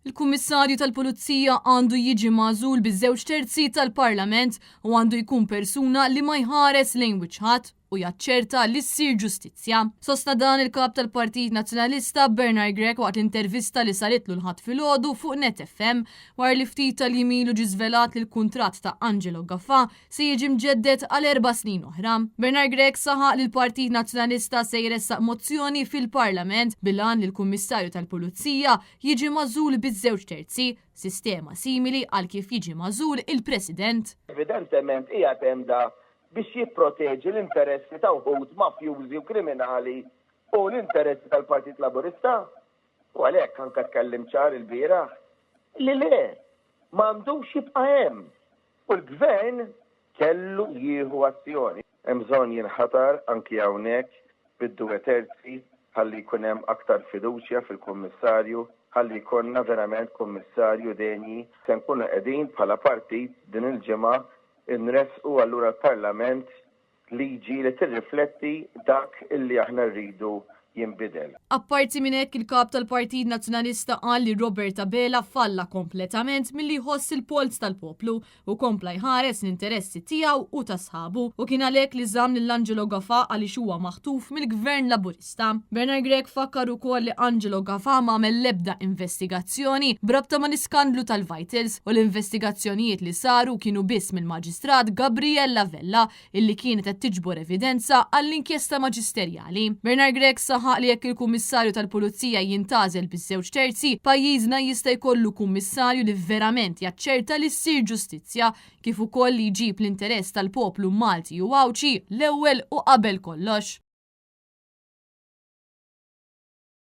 Il-Kummissarju tal-Pulizija għandu jiġi magħżul biż-żewġ terzi tal-Parlament u għandu jkun persuna li ma jħares lejn wiċċ ħadd u jaċċerta li ssir ġustizzja. Sostna dan il-Kap tal-Partit Nazzjonalista Bernard Grech waqt intervista li saritlu l-Ħadd filgħodu fuq Net FM wara li ftit tal-jiem ilu ġie żvelat li l-kuntratt ta' Angelo Gafà se jiġi mġedded għal 4 snin oħra. Bernard Grech saħaq li l-Partit Nazzjonalista se jressaq mozzjoni fil-Parlament bil-għan li l-Kummissarju tal-Pulizija jiġi magħżul biż-żewġ terzi, sistema simili għal kif jiġi magħżul il-President. Evidentement hija tenda biex jipproteġi l-interessi ta' wħud mafjużi u kriminali u l-interessi tal-Partit Laburista. U għalhekk anke tkellim ċar il-bieraħ li le, m'għandux jibqa' hemm. U l-gvern kellu jieħu azzjoni. Hemm bżonn jinħatar anki hawnhekk bid-due terzi ħalli jkun hemm aktar fiduċja fil-kummissarju, ħalli jkollna verament kummissarju denji. Se nkunu qegħdin bħala partit din il-ġimgħa nressqu allura l-Parlament liġi li tirrifletti dak illi aħna rridu jinbidel. Apparti minn hekk, il-kap tal-Partit Nazzjonalista qal li Robert Abela falla kompletament milli jħoss il-polz tal-poplu u kompla jħares l-interessi tiegħu u ta' sħabu u kien għalhekk li żamm lil Angelo Gafà għaliex huwa maħtuf mill-Gvern Laburista. Bernard Grech fakkar ukoll li Angelo Gafà m'għamel l-ebda investigazzjoni b'rabta mal-iskandlu tal-Vitals u l-investigazzjonijiet li saru kienu biss mill-Maġistrat Gabriella Vella illi kienet qed tiġbor evidenza għall-inkjesta maġisterjali. Bernard Grech saħaq li jekk il-Kummissarju tal-Pulizija jintgħażel biż-żewġ terzi, pajjiżna jista' jkollu kummissarju li verament jaċċerta li ssir ġustizzja, kif ukoll li jġib l-interess tal-poplu Malti u Għawdxi l-ewwel u qabel kollox.